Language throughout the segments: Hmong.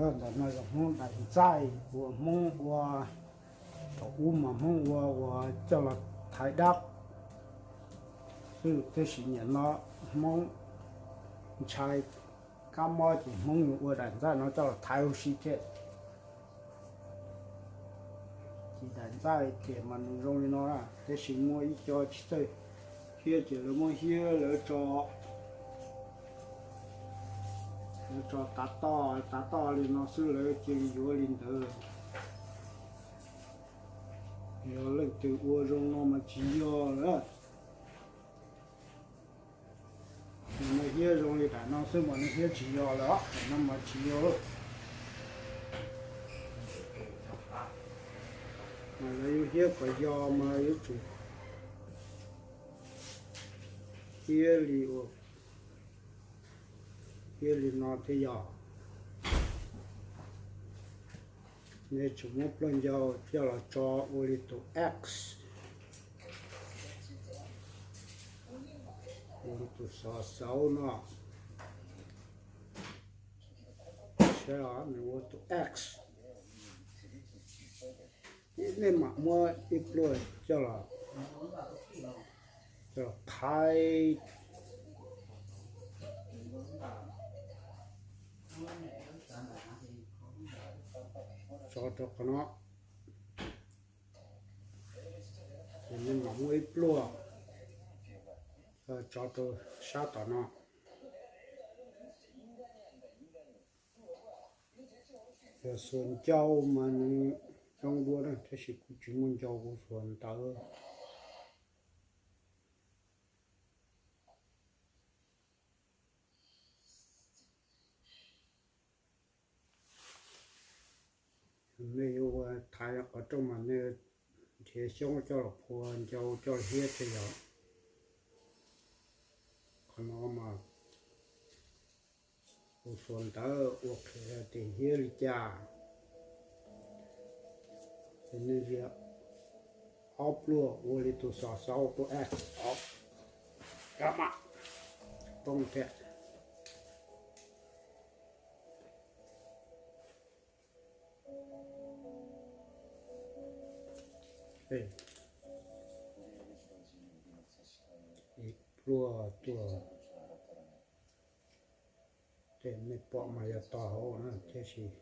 Ntawm no yog Hmoob daim ntxaij uas Hmoob ua, thaum ub mas Hmoob ua uas coj los thaiv dab xwb, tab sis nim no Hmoob ntshai kab mob ces Hmoob yuav ua daim ntxaij no coj los thaiv huv si thiab. Ces daim ntxaij tiam mas nws zoo li no na, tab sis muaj ib co tsis txawj hiab ces lawv muab hiab lawv tso, lawv tso tav toj tav toj li no xwb lawv cia li yuav li ntawd. Yog leej twg ua zoo no mas tsis yog lawm. Nws hiab zoo li daim no xwb mas nws hiab tsis yog lawm, daim no mas tsis yog. Mas lawv yuav hiab kom yog mas yuav tsum hiab li, hiab li no thiaj yog. Nej tsum muab pluaj ncau coj los tso ua li tus X, ua li tus xov xauv no. Saib os, nws ua tus X. Nej mam muab ib pluaj coj los, coj los qhaib, tso rau qhov no. Ces nej mam muab ib pluaj tso rau sab tom no. Yog xuas ncau mas nws zoo dua na, tab sis kuv tsis muaj ncau kuv xuas ntawv. Nej yuav ua thaiv qhov rooj mas nej nrhiav xyoob coj los phua ncau coj hiab thiaj yog. Qhov no mas kuv xuas ntawv ua qhia tias hiab li cas. Ces nej zias ob pluaj ua li tus xov xauv tus X, ob, rab mam poob thiab. Ib pluaj tuaj, ces nej pom mas yog to hauv na, tab sis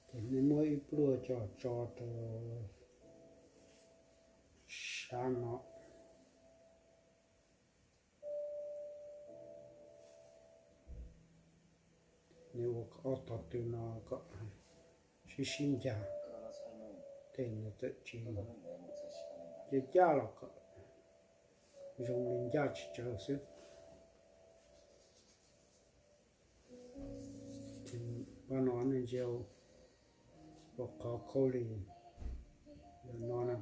ces nej muab ib pluaj coj tso rau sab no. Nws ua ob tog tw no kom sib sib ncag, tej nws txawm tsis ncaj ncaj los kom zoo li ncaj tsis tsawg xwb. Pab no nej ntsia ua qhov khaub lig no na,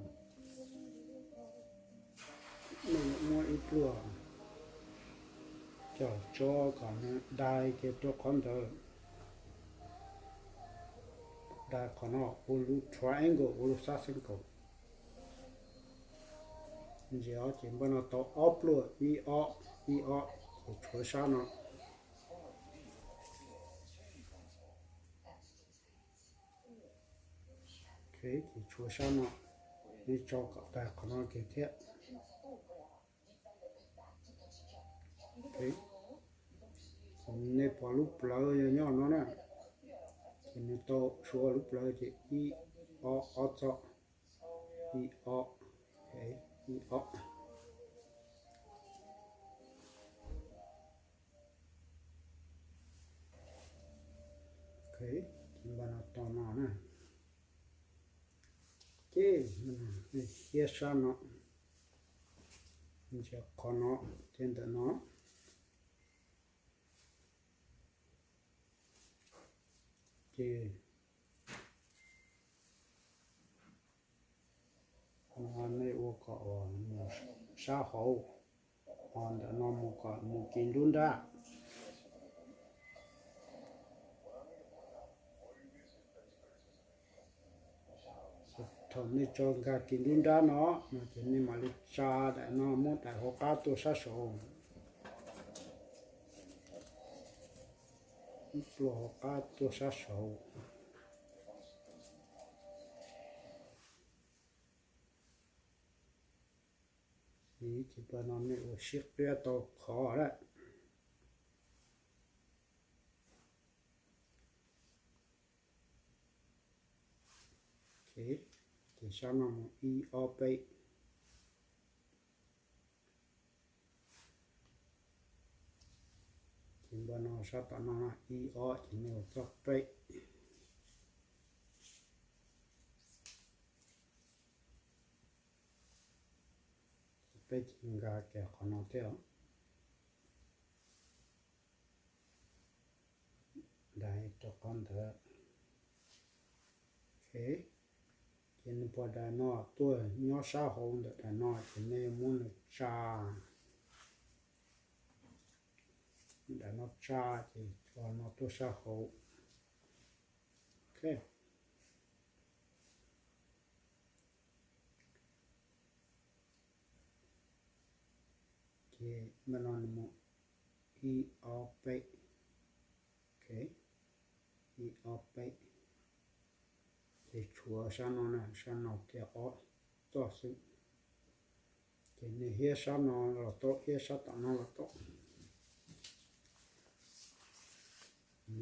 nej muab ib pluaj coj tso kom nws dai kiag rau qhov ntawd, dai qhov no ua lub triangle ua lub xab xeeb kaum. Ntsia ces npaj no tau ob pluaj, ib ob, ib ob, ces tshuav sab no. Ces tshuav sab no, nej tso kom tag qhov no kiag thiab. Nej pom lub plawv nyob no na, ces nws tau suav lub plawv ces ib ob ob txoj, ib ob, ib ob. Ces npaj no to no na, ces hiab sab no, ntsia qhov no thiab ntawm no. Ces no nej ua kom mus sab hauv, ho ntawm no mus kom mus kis nruab nrab. Thaum nej tso nkag kis nruab nrab no, no ces nej mam li tsa daim no muab daim hauv qab tuaj sab saud. Pluag hauv qab tuaj sab saud. Ces npaj no nej ua sib qia tau qhov lawm. Ces sab no mus ib ob peb. Ces npaj no sab tom no ib ob ces nej ua txoj peb. Peb ces nkag kiag qhov no thiab. Dai rau qhov ntawd. Ok, ces nws puas daim no tuaj nyob sab hauv ntawm daim no ces nej muab nws tsa. Daim no tsa ces qhov no tuaj sab hauv. Ok. Ces npaj no nws mus ib ob peb. Ok, ib ob peb. Ces tshuav sab no na, sab no thiab ob txoj xwb. Ces nej hiab sab no los tau, hiab sab tom no los tau.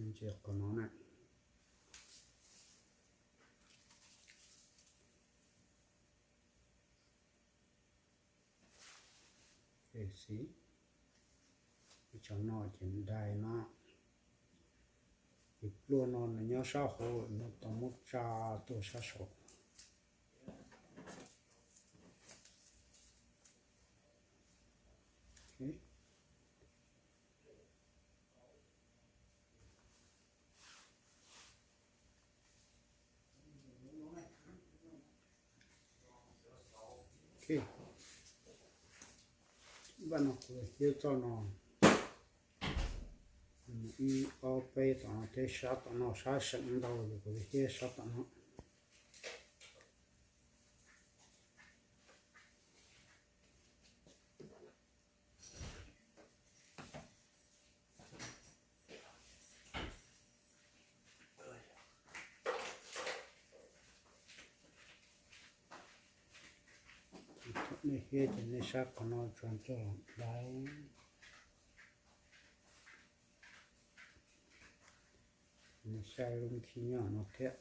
Ntsia qhov no na. Xib, ib tsam no ces dai no, ces pluaj no nws nyob sab hauv, nws tau muab tsa tuaj sab saud. Ok, npaj no kuv hiab txoj no, ib ob peb tom no thiab sab tom no sab seem ntau ces kuv hiab sab tom no. Thaum nej hiab ces nej sab qhov no tso txog dai. Nej saib lub nkhib nyob no thiab.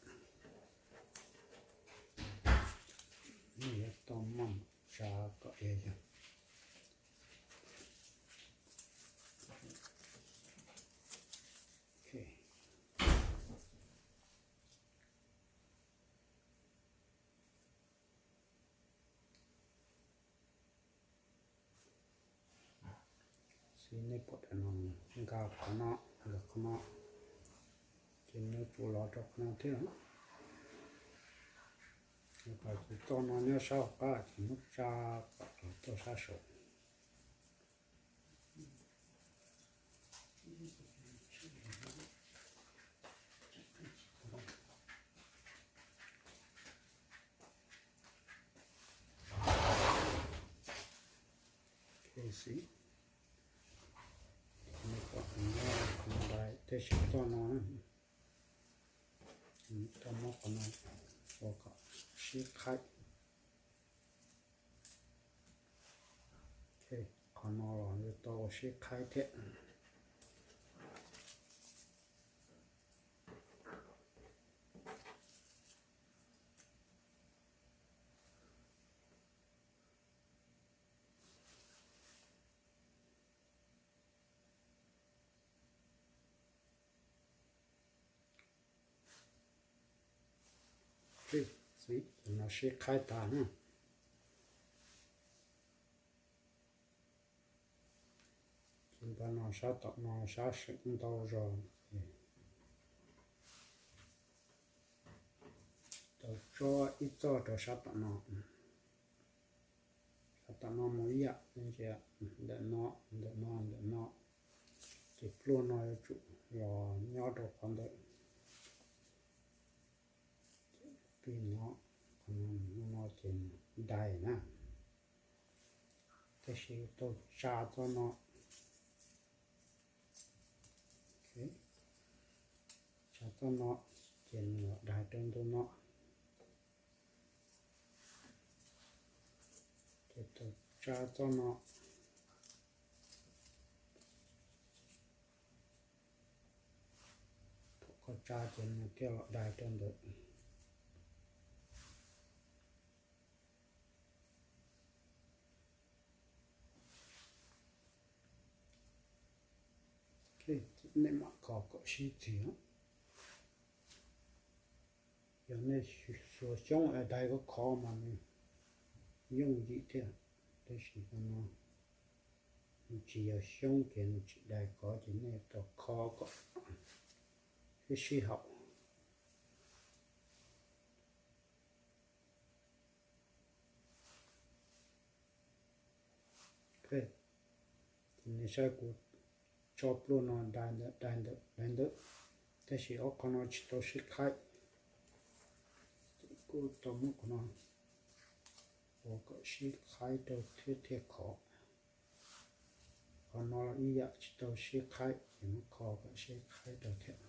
Nej yuav tau maj tsa kom es yog. Ok. Xib, nej pom daim no, nkag qhov no, nkag qhov no, ces nws yuav tsum los rau qhov no thiab. Kom tus txoj no nyob sab hauv qab ces muab tsa kom los tuaj sab saud. Xib, nej pom nws nyob qhov no dai, tab sis txoj no na, tau muab qhov no ua kom sib qhaib. Qhov no los yuav tau ua sib qhaib thiab. Xib, no sib qhaib tas na. Ces npaj no sab tom no sab seem ntau zog, tau tso ib txoj rau sab tom no. Sab tom no mus ib yam, ntawm no, ntawm no, ntawm no, ces pluaj no yuav tsum los nyob rau qhov ntawd. Pib no, qhov no ces dai na, tab sis tau tsa txoj no. Txoj no ces nws los dai rau ntu no. Ces tau tsa txoj no, thaum koj tsa ces nws thiaj los dai rau ntawd. Nej mam kho kom sib txig. Yog nej xuas xyoob es dai kov khov mas nws yooj yim thiab, tab sis no nws tsis yog xyoob ces nws tsis dai kov ces nej tau kho kom sib sib haum. Ces nej saib kuv tso pluaj no dai ntawm dai ntawm dai ntawm, tab sis ob qhov no tsis tau sib qhaib. Kuv tau muab qhov no ua kom sib qhaib rau thiab thiaj khov. Qhov no ib yam tsis tau sib qhaib ces muab kho kom sib qhaib rau thiab.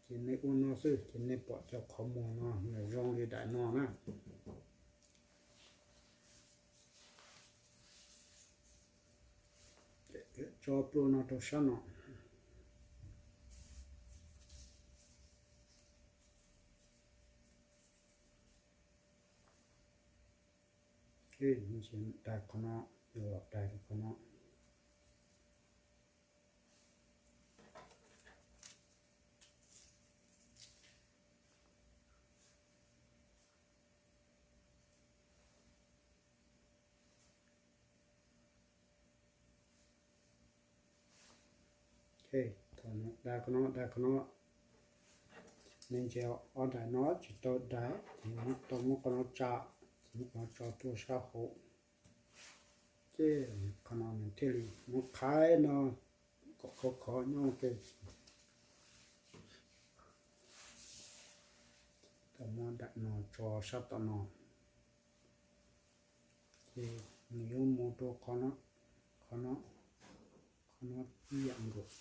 Ces nej ua no xwb ces nej pom cov qhov muag no nws zoo li daim no na. Tso pluaj no rau sab no. Dai qhov no, los dai qhov no. Dai qhov no, dai qhov no. Nej ntsia ob daim no tsis tau dai ces tau muab qhov no tsa, ces muab qhov no tso tuaj sab hauv. Ces qhov no nws thiaj li muab qhaib no kom khov khov nyob ua ke. Tau muab daim no tso sab tom no. Ces nws yuav mus rau qhov no, qhov no, qhov no ib yam nkaus.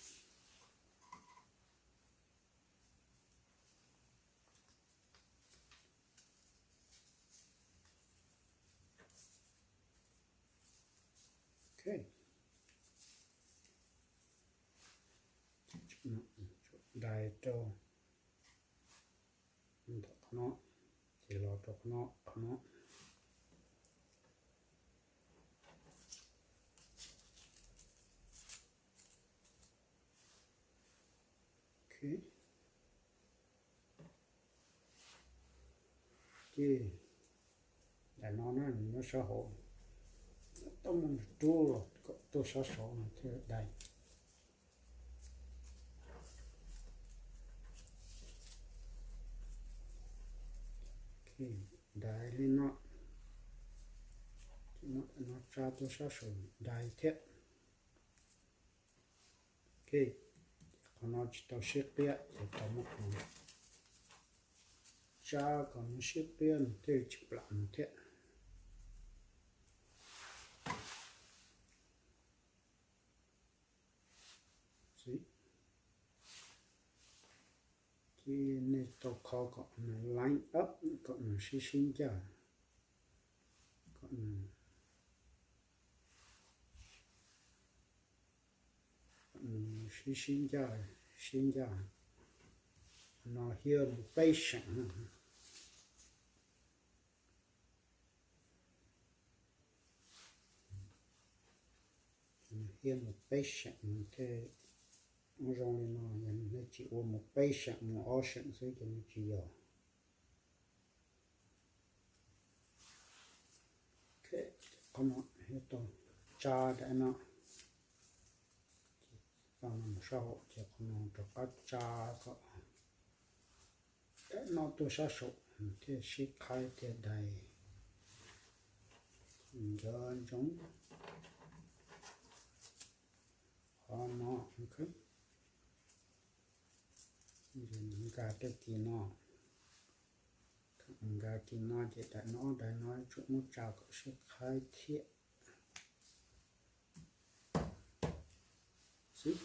Dai rau ntawm qhov no, ces los rau qhov no, qhov no. Ces daim no na nws nyob sab hauv, tau mus rub los kom tuaj sab saud no thiaj dai. Dai li no, no tsa tuaj sab saud dai thiab. Qhov no tsis tau sib qiab ces tau muab qhov no tsa kom nws sib qiab nws thiaj li tsis plam nws thiab. Ces nej tau kho kom nws line up, kom nws sib sib ncaj, kom nws sib sib ncaj, sib ncaj. No hiab mus peb seem, hiab mus peb seem thiaj zoo li no. Yog nej tsis ua mus peb seem mus ob seem xwb ces nws tsis yog. Qhov no yuav tau tsa daim no, tau no mus sab hauv ces qhov no rov qab tsa kom daim no tuaj sab saud thiaj sib qhaib thiaj dai nco ntsoov. Qhov no nkag tag kis no, Nkag kis no ces daim no daim no tsuas muab tsa kom siab qhaib thiab xwb.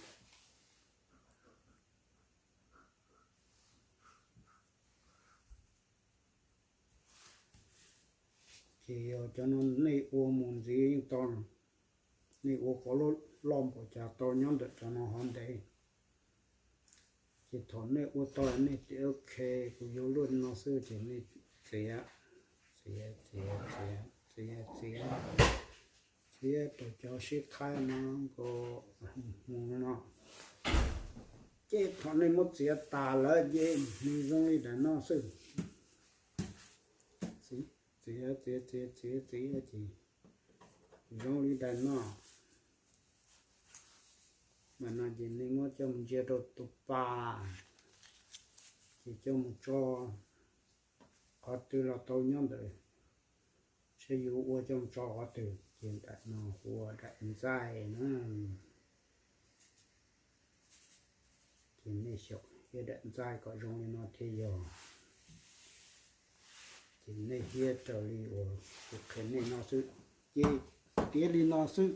Ces yog cov no nej ua mus ntxiv yeej tau, nej ua qhov loj npaum cas tau nyob ntawm cov no hov ntev. Ces thaum nej ua tau nej tias ok, kuv yuav luaj no xwb ces nej txiav, txiav, txiav, txiav, txiav, txiav, txiav rau cov sib qhaib no nkaus hmo no. Ces thaum nej muab txiav tas lawm ces nws zoo li daim no xwb. Txiav, txiav, txiav, txiav, txiav ces zoo li daim no. Daim no ces nej muab coj mus ntsia rau tus pas, ces coj mus tso qhov twg los tau nyob ntawd, saib yus ua coj mus tso qhov twg. Ces daim no hu ua daim ntxaij na. Ces nej xyaum hiab daim ntxaij kom zoo li no thiaj yog. Ces nej hiab raws li uas kuv qhia nej no xwb, ces tiav li no xwb.